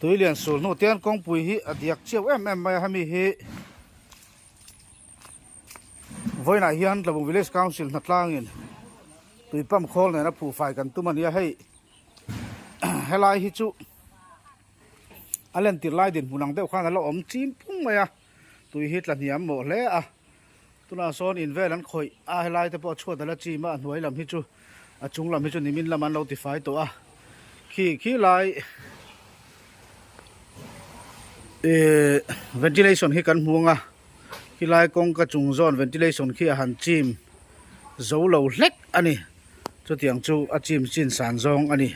Tui lian sul hnu te hian kawngpui hi a diak chiau em em mai a hemi hi vawiinah hian Tlabung Village Council hnatlangin tui pump khawl nena phuhfai kan tum a nia hei helai hi chu a lentir lai dinhmun ang deuh khan a la awm chim phung mai a tui hi tla hniam mawh hle a. Tunah sawn in vel an khawih a, helai te pawh a chhuat a la chim a, a hnuai lam hi chu a chung lam hi chu nimin lam an lo tifai tawh a, khi khi lai ihh ventilation hi kan hmu ang a, khilai kawngka chung zawn ventilation khi a han chim zo lo hlek a ni, chutiang chu a chim chin san zawng a ni.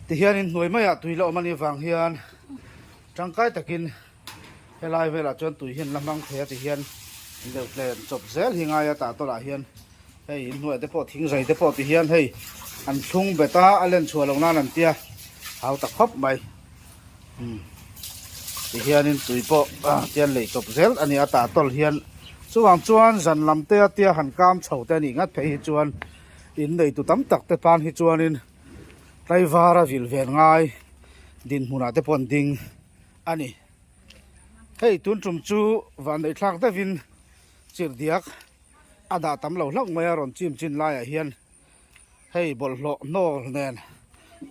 Tihianin hnuai maiah tui la awm a nih vang hian tangkai takin helai velah chuan tui hian la hmang thei a tihian deuh tlen chawp zel hi ngai a tah tawlah hian hei inhnuai te pawh thing zai te pawh tihian hei an thlung bet a a len chhuah loh nan an tia hau ta khawp mai umm tihianin tui pawh tian lei chawp zel a ni a tah tawlh hian chuvang chuan zan lam te a tia han kam chho te a nih ngat phei hi chuan. In neitu tam tak te tan hi chuanin tlaivara vil vel ngai dinhmunah te pawh an ding a ni. Hei tun tum chu vanneih thlak deuhin chirhdiak a dah tam lo hlauh mai a rawn chim chin laiah hian hei bawlhhlawh hnawl nen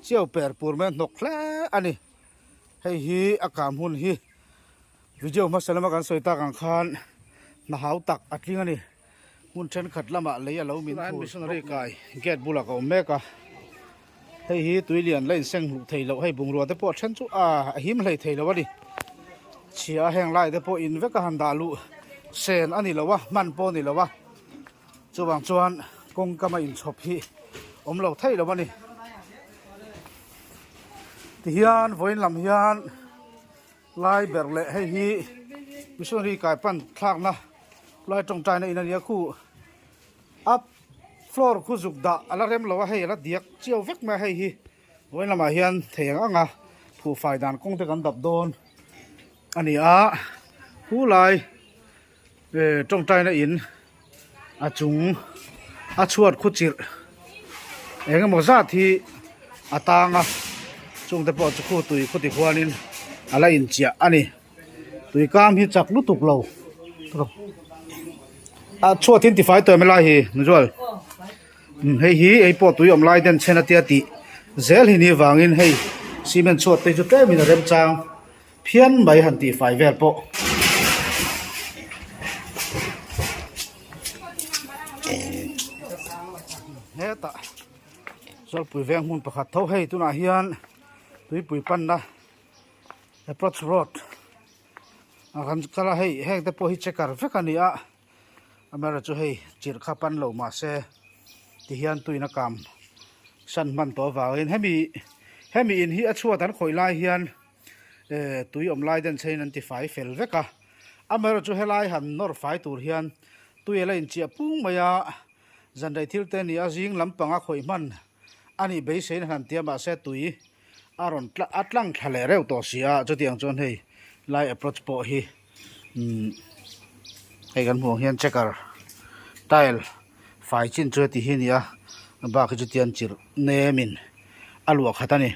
chiau per pur mai a hnawk hle a ni. Hei hi a kam hun hi video hmasa lama kan sawi tak ang khan hna hau tak a tling a ni. Hmun thenkhat lamah lei a lo min phur. Missionary kai gate bulah ka awm mek a, hei hi tui lian la inseng hmuh theih loh hei bungrua te pawh a then chu a him hlei thei lo a ni. Chhia a heng lai te pawh in vek a han dah luh sen a ni lo a, hman pawh a ni lo a, chuvang chuan kawngkam a inchhawp hi awm lo thei lo a ni. Tihian vawiin lam hian lai ber leh hei hi missionary kai pan thlakna lai tawngtaina in a nia khu a floor khu zuk dah a la rem lo a hei a la diak chiau vek mai a hei hi vawiin lamah hian thei ang ang a phuhfai dan kawng te kan dap dawn a ni a khu lai. Tawngtaina in a chung a chhuat khu chirh eng emaw zat hi a tang a chungte pawh chu khu tui khuti khuanin a la inchiah a ni tui kam hi chak lutuk lo a chhuat hi an tifai tawh em helai hi Nuzual hei hi hei pawh tui awm lai den chhen a tia tih zel hi ni vangin hei cement chhuat te chu tlemin a remchang. Phian mai han tih fai vel pawh. Hetah Zawlpui veng hmun pakhat tho hei tunah hian tuipui panna approach road a kan kal a hei heng te pawh hi checker vek a ni a amaherawhchu chu hei chirh kha pan lo mahse tihian tuina kam san hman tawh avangin hemi hemi in hi a chhuat an khawih lai hian. eh tui awm lai den cheiin an ti fai fel vek a amaherawhchu helai han nawr fai tur hian tui a la inchiah pung mai a zanrei thil te a ni a zing lampanga khawih hman a nih beiseiin han ti a mahse tui a rawn tla a tlang thla leh reuh tawh si a chutiang chuan hei lai approach pawh hi umm hei kan hmuh ang hian checker tile fai chin chu heti hi a ni a a bak hi chu tian chirh nemin a luah khat a ni.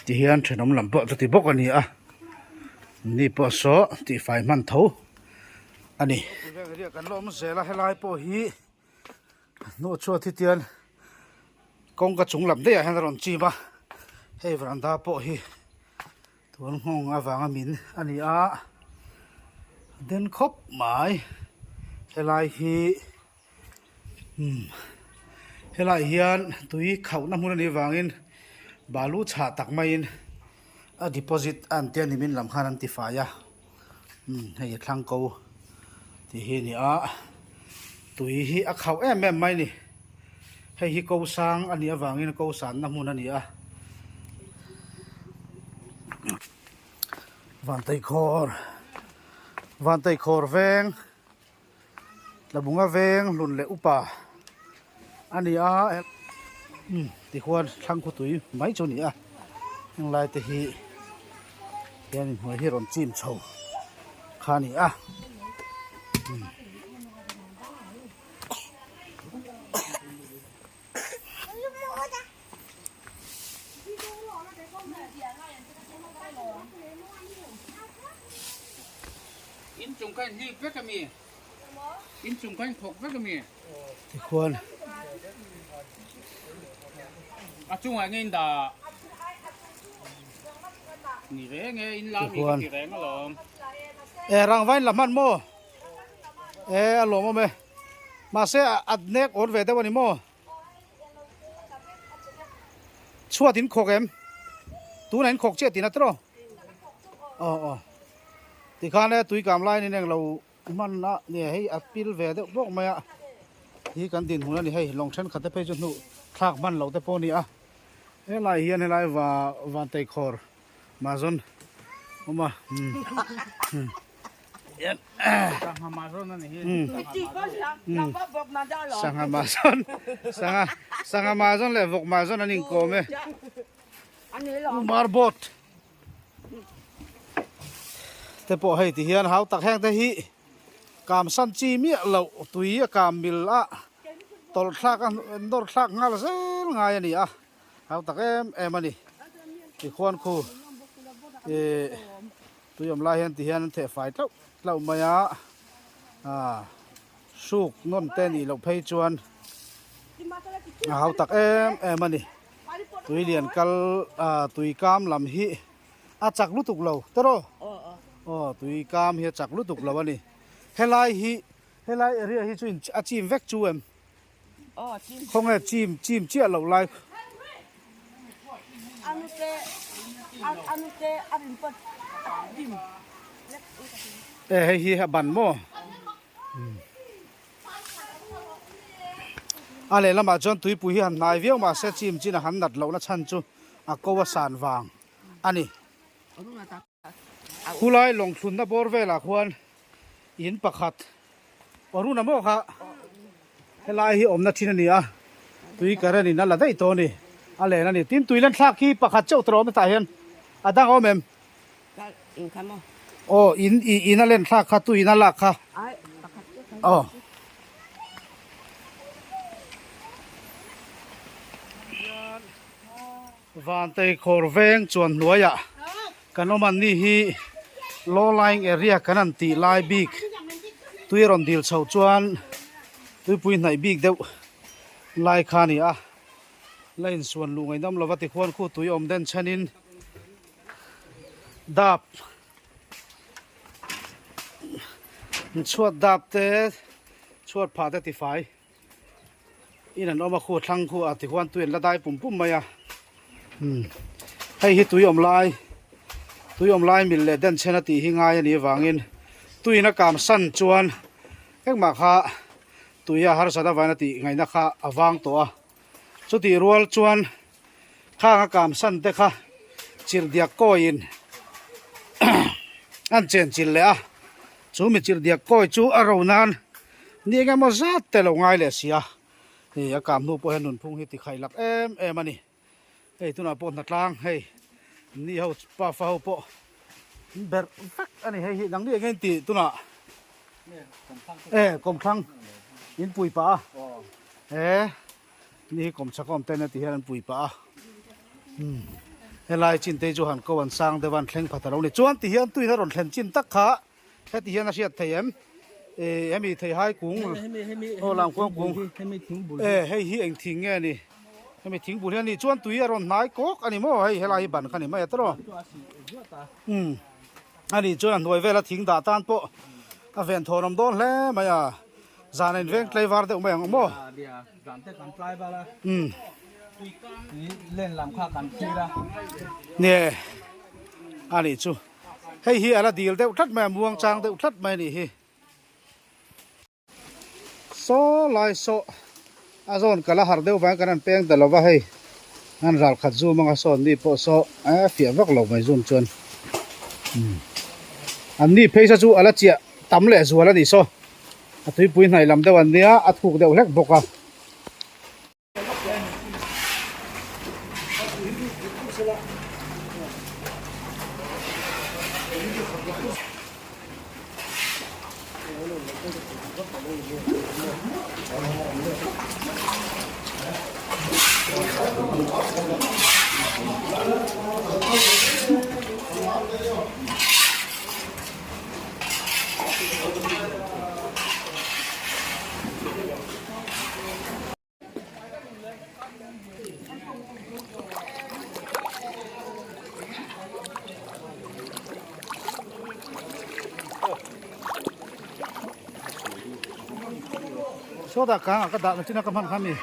Tihian thenawm lam pawh chuti bawk a ni a ni pawh saw tihfai hman tho a ni. Kan la awm zel a helai pawh hi hnuh chhuat hi tian kawngka chung lam daih ah hian a rawn chim a hei veranda pawh hi. Tun nghawng avanga min a ni a, den khawp mai helai hi umm helai hian tui khauhna hmun a nih avangin balu chhah tak maiin a deposit a an tia nimin lam khan an ti fai a umm hei a thlang ko tih hi a ni a tui hi a khauh em em mai a ni. Hei hi ko sang a nih avangin ko sanna hmun a ni a. Vantaikhawr Vantaikhawr veng Tlabunga veng hlun leh upa a ni a umm tikhuan thlang khawtui mai chu a ni a heng lai te hi. Hian inhnuai hi rawn chim chho kha a ni a. In chung khan hlip vek a mi? In chung khan thawk vek a mi? Tikhuan. A chungah nge in dah? Ni reng e, in la mi ka ti reng alawm. E rangva in la hman maw? E a lawm awm e. Mahse a nek awn ve deuh a ni maw? Chhuat in khawk em? Tunah in khawk chiah tihna tiraw? Aw aw. Tikhan e tui kam laiin in englo hman a nia hei a pil ve deuh bawk mai a. Hi kan dinhmun a ni hei lawng thenkhat te phei chu hnuh thlak hman loh te pawh a ni a. Helai hian helai va vanteikhawr Mazawn awm a umm. Sangha mazawn a ni hi. Sangha mazawn sangha sangha mazawn leh vawk mazawn an inkawm e. Umar boat te pawh hei ti hian hau tak heng te hi kam san chi miah loh tui a kam mil a tawlh thlak a nawr thlak nghal zel ngai a ni a. Hau tak em em a ni. Tikhuan khu ih tui awm lai hian ti hian an theh fai tlauh tlauh mai a, ah hruk nawn te nih loh phei chuan a hau tak em em a ni. Tui lian kal ah tui kam lam hi a chak lutuk lo tawrh aw tui kam hi a chak lutuk lo a ni. Helai hi helai area hi chu a chim vek chu em? Khawnge chim chim chiah loh lai. E hei hi a ban maw? A lehlamah chuan tuipui hi han hnai viau mahse chim chin a han nat lohna chhan chu a ko a san vang a ni. Khulai lawng thlunna bawr velah khuan in pakhat Arun a maw kha helai hi awmna thin a ni a, tui current in a la daih tawh a ni, a len a ni. Tin tui lanthlak hi pakhat chauh tur a awm hetah hian a dang a awm em? Aw in ih in a lenthlak kha tui in a lak kha aw. Vantei khawr veng chuan hnuaiah kan awm an ni hi low lying area kan han tih lai bik tui a rawn dil chhoh chuan tuipui hnaih bik deuh lai kha a ni a la insuan luh ngaihnawm lova tikhuan khu tui awm den chhenin dap chhuat dap te chhuat phah te tifai. In an awm a khu thlang khu ah tihuan tui an la dai pum pum mai a umm hei hi tui awm lai tui awm lai mil leh den chhen a tih hi ngai a nih avangin tuiin a kam san chuan engmah kha tui a harsat avangin a tih ngaihna kha a vang tawh a chutih rual chuan khang a kam san te kha chirhdiak kawiin an chen chilh leh a chu mi chirhdiak kawi chu a ro nan. Ni eng emaw zat te lo ngai leh si a, hei a kam hnu pawh hian nunphung hi tikhaih lak em em a ni. Hei tunah pawh hnatlang hei ni ho pafa ho pawh an berh vek a ni hei hi nang ni eng nge in tih tunah e kawmthlang in pui pah a e ni hi kawmchhak awm ten a ti hian an pui pah a umm helai chin te hi chu han ko an sang deuh a an thleng phat a lo ni chuan ti hian tuin a rawn thlen chin tak kha. Heti hian a hriat thei em? Ih hemi theihai kung aw lam khuang kung e hei hi eng thing nge ni hemi thing bul hi a ni chuan tui a rawn hnai kawk a ni maw hei helai hi ban kha ni mai a tawrh umm a nih chuan a hnuai vela thing dah tan pawh a ven thawn awm dawn hle mai a zan a inveng tlei var deuh mai ang maw umm nie a nih chu. Hei hi a la dil deuh tlat mai a, muang chang deuh tlat mai a nih hi. Saw lai saw a zawn kal a har deuh vangin kan han peng ta lo va hei an ral khat zoom anga sawn ni pawh saw a fiah vak lo mai zoom chuan umm an ni phei saw chu a la chiah tam leh zual a nih saw a tuipui hnaih lam deuh an nia a thuk deuh hlek bawk a. Sawtah kangah ka dah na chin a ka hman kha mi.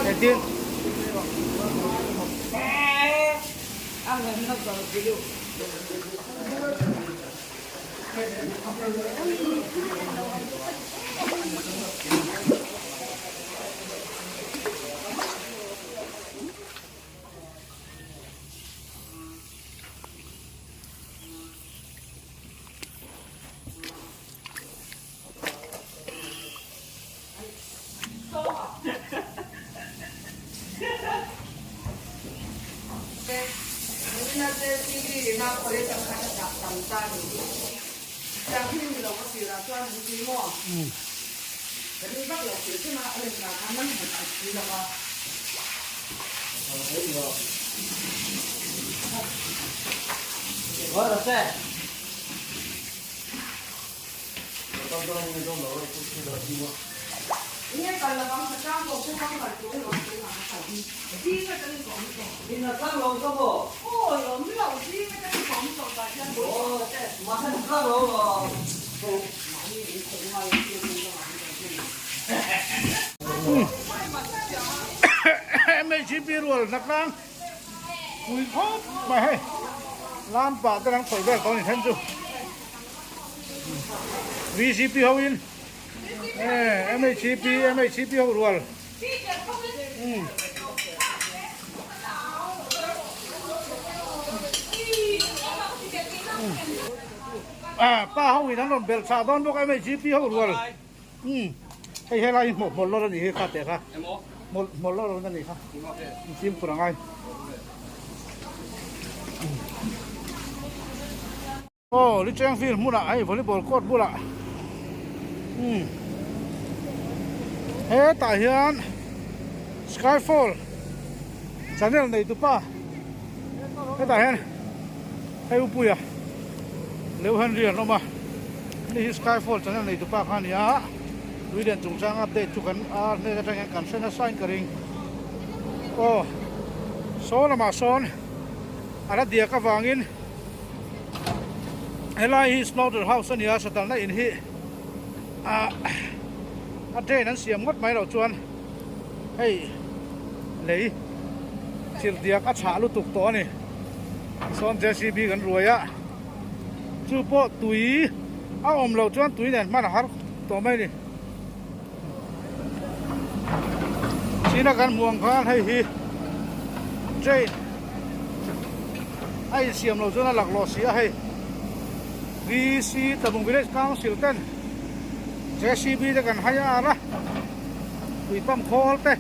Engtin? MHP rual hnaktlang pui khawp mai hei lam pah te dang sawi vel tawh a ni then chu. VCP ho in MHCP MHCP ho rual pa ho in an rawn belh chah dawn bawk MHCP ho rual hei helai hi hmawlh hmawlh lawr a nih hi kha teh kha hmawlh hmawlh lawr a nih kha fimkhur a ngai. Aw Licheng field hmunah hei volleyball court bulah umm hetah hian skyfall channel nei tupa hetah hian hei upuia Leo Henry an awm a hei hi skyfall channel nei tupa kha a ni a tui lian chungchang update chu kan a hnen atang hian kan hre nasa in ka ring aw saw lamah sawn a la diak avangin. Helai hi slaughter house a ni a satalna in hi ah a train an siam ngawt mai loh chuan hei lei chirhdiak a chhah lutuk tawh a ni sawn J C B kan ruai a chu pawh tui a awm loh chuan tui nen hman a har tawh mai a ni china kan hmuh ang khan hei hi train. A insiam loh chuan a laklawh si a hei VC Tlabung Village Council ten JCB te kan hai ar a tui pump khawl te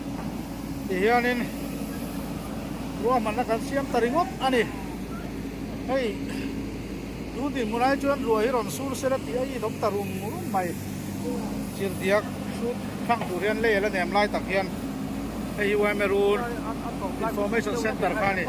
ti hianin ruahmanna kan siam ta ringawt a ni hei tun dinhmun ai chuan ruah hi rawn sur sela tih a inawm ta rum rum mai chirhdiak hrut thlang tur hian lei a la nem lai tak hian hei hi Yma Rul Information Center kha a ni.